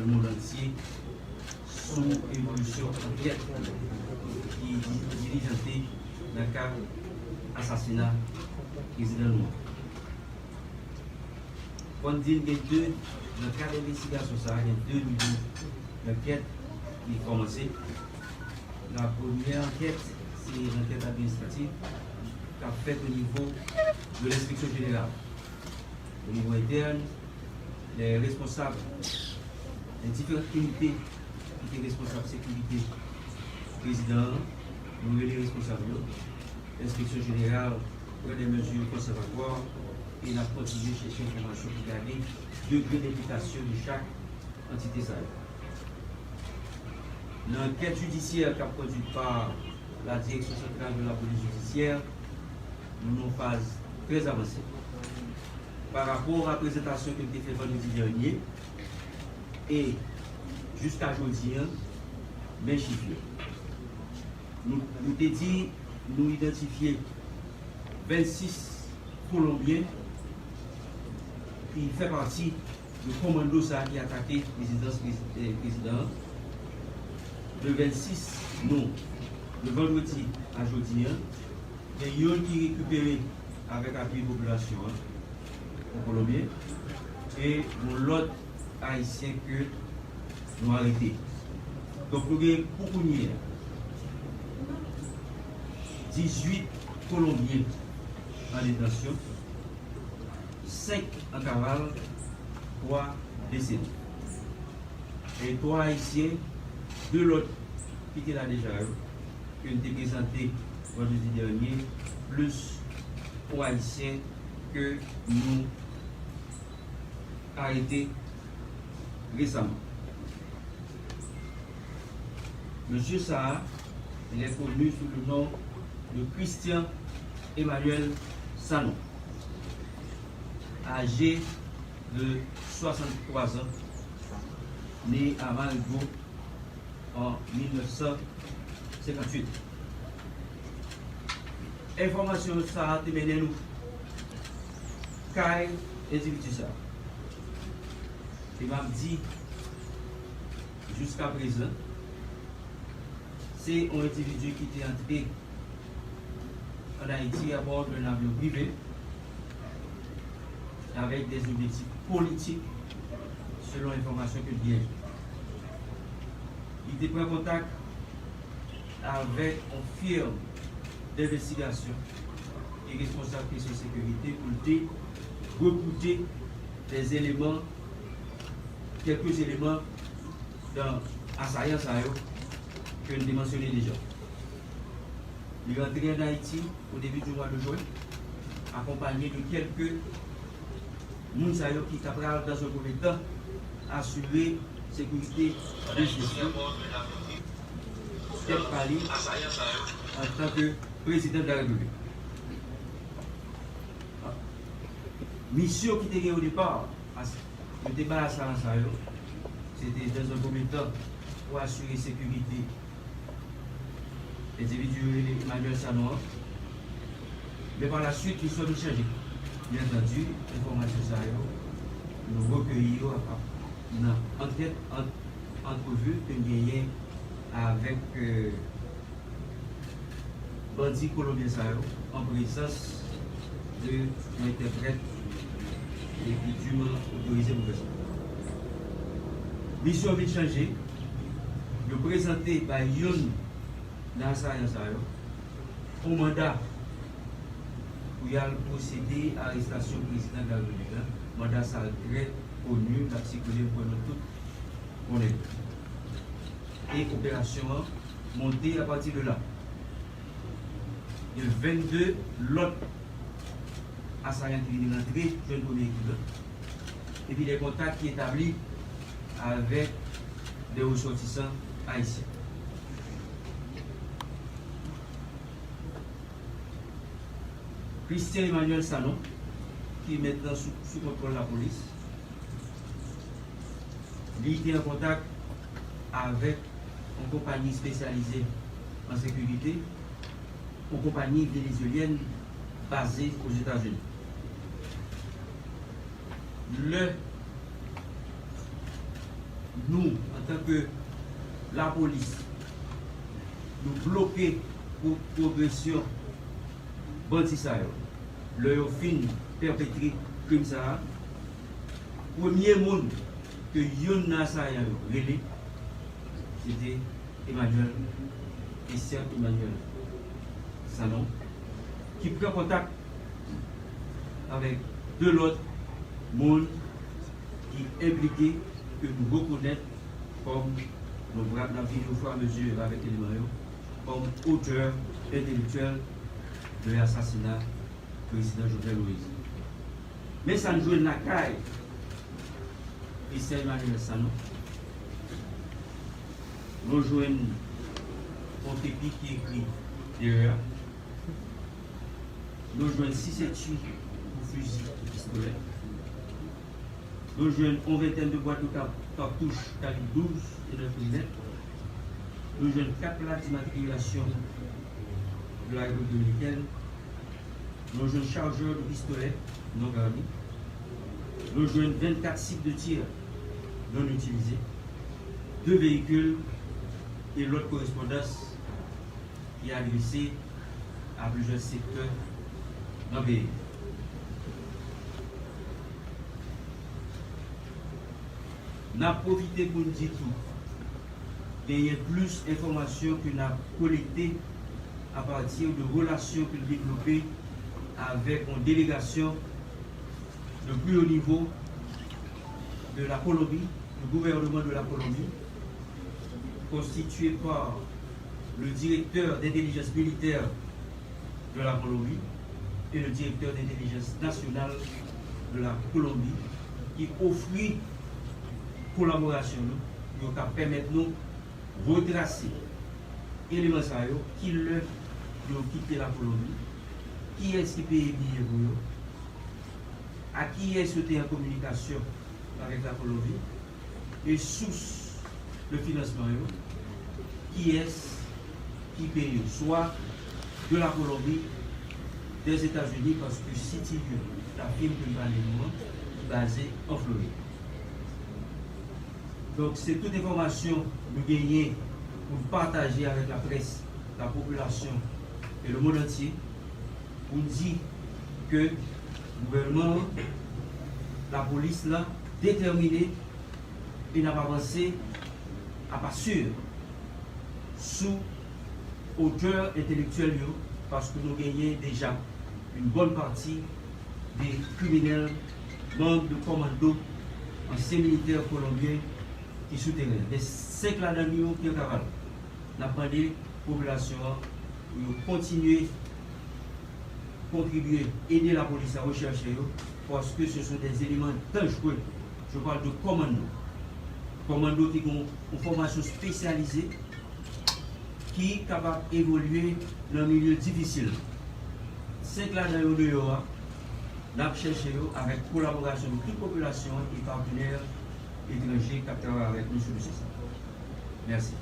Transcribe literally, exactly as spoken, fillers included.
Lemonn antye sou evolisyon ankèt ki di- dilijante nan ka asasina prezidan nou an. Fò n di n gen de, nan kad envestigasyon sa a, gen de nivo ankèt ki kòmanse. La premyè ankèt, se lankèt administratif k ap fèt o nivo de lenspeksyon jeneral. O nivo entèn, lè responsab, lè diferan inite ki te responsab sekirite prezidan an, nou rele responsab yo. Lenspeksyon jeneral pran de mezi konservatwa e n ap kontinye chèche enfòmasyon pou gade degre enplikasyon de chak antite sa yo. Nan ankèt jidisyè k ap kondui pa la Direction Centrale de la Police Judiciaire, nou nan yon faz trè avanse. Pa rapò a prezantasyon ke m te fè vandredi dènye, e jiska jodi a, men chif yo. Nou, nou te di nou idantifye vennsis Kolonbyen ki fè pati de komando sa a ki atake rezidans prezi- eh, prezidan an. De vennsis nou, de vandredi a jodi a, gen youn ki rekipere avèk apui popilasyon an, yon Kolonbyen, e yon lòt Ayisyen ke nou arete. Donk, nou gen pou kounye a dizuit Kolonbyen an detansyon, senk an kaval, twa desede. E twa Ayisyen, de lòt ki te la deja yo, ke n te prezante vandredi dènye, plis yon Ayisyen ke nou arete resaman. Mesye sa a, il est connu sous le nom de Christian Emmanuel Sanon, âgé de soixante-trois ans, né à Marigot en mil neuf cent cinquante-huit. Enfòmasyon sa a te mennen nou kay endividi sa a. E m ap di, jiska prezan, se yon endividi ki te antre ann Ayiti abò d'un avion privé avec des objectifs politiques, selon enfòmasyon ke l genyen. Li te pran kontak avèk yon firm denvestigasyon ki responsab kesyon sekirite pou l te rekwoute des éléments, quelques éléments dans asayan sa yo ke n te mansyone deja. Li rantre ann Ayiti o debi di mwa de jen, akonpanye de kèlke moun sa yo ki ta pral, dans un premier temps, asire sekirite de chèf li, tèt pa li, antanke prezidan de la Repiblik. Misyon ki te gen o depa, as- yo te bay asayan sa yo, se te dans un premier temps pou asire sekirite endividi yo rele Emmanuel Sanon an. Men pa la suite, misyon vin chanje. Byen antandi, enfòmasyon sa yo, nou rekeyi yo a- a- nan ankèt, an- antrevi ke n genyen avèk, euh, bandi kolonbyen sa yo, an prezans de yon entèprèt epi diman otorize pou fè sa. Misyon vin chanje, yo prezante bay youn nan asayan sa yo yon manda pou y al pwosede arestasyon prezidan de la Repiblik la. Manda sa a trè koni, l ap sikile, m kwè nou tout konnen. E operasyon an monte apati de la. Gen vennde lòt asayan ki vin rantre jwenn premye ekip la. Epi de kontak ki etabli avèk de resòtisan ayisyen. Christian Emmanuel Sanon, ki mentnan sou, sou kontwòl lapolis, li te an kontak avèk yon konpayi espesyalize an sekirite, yon konpayi venezuelyèn baze Ozetazini. Lè Nou, antanke lapolis, nou bloke pro-, pwogresyon bandi sa yo. Lè yo fin pèpetre krim sa a, premye moun ke youn nan asayan yo rele, se te Emmanuel, Christian Emmanuel Sanon, ki pran kontak avèk de lòt moun ki enplike, ke nou rekonèt kòm, nou va, n ap vini oframezi avèk eleman yo, kòm otè entelektyèl de asasina prezidan Jovenel Moïse. Men sa n jwenn lakay Christian Emmanuel Sanon. Nou jwenn yon kepi ki ekri dèyè a. Nou jwenn sis etui pou fizi e pistolè. Nou jwenn yon ventèn de bwat de ka-, katouch kalib douz e nèf milimèt. Nou jwenn kat plak dimatrikilasyon de la Repiblik Dominikèn. Nou jwenn chajè de pistolè non garni. Nou jwenn vennkat sik de tir non itilize, de veyikil e lòt korespondans ki adrese a plizyè sektè nan peyi. N ap pwofite pou n di tou, genyen plis enfòmasyon ke n ap kolekte apati de relasyon ke l devlope avèk yon delegasyon de plus haut niveau de la Colombie, du gouvernement de la Colombie, constitué par le directeur d'intelligence militaire de la Colombie et le directeur d'intelligence nationale de la Colombie, ki ofri kolaborasyon nou, yo ka pèmèt nou retrase eleman sa yo, ki lè yo kite la Kolonbi, kiyès ki peye biye pou yo, a kiyès yo te an kominikasyon avèk la Kolonbi, e sous de finansman yo, kiyès ki peye, swa de la Kolonbi, dèzetazini, paske C T U, la firm ke m pale nou an, ki baze an Florid. Donk, se tout enfòmasyon nou genyen pou n pataje avèk laprès, lapopilasyon e lemonn antye, pou n di ke gouvènman an, lapolis la, detèmine e n ap avanse a pa sir sou otè entelektyèl yo, paske nou genyen deja yon bòn pati de kriminèl, manm de kòmando, ansyen militè kolonbyen ki sou teren. Gen senk ladan yo ki an kaval. N ap mande popilasyon an pou yo kontinye kontribye, ede lapolis la rechèche yo, paske ce sont des éléments dangereux. Je parle de kòmando. Kòmando ki gen yon fòmasyon espesyalize, ki kapab evolye nan milye difisil. Senk ladan yo deyò a, n ap chèche yo avèk kolaborasyon de tout popilasyon an e patenè etranje k ap travay avèk nou sou dosye sa. Mèsi.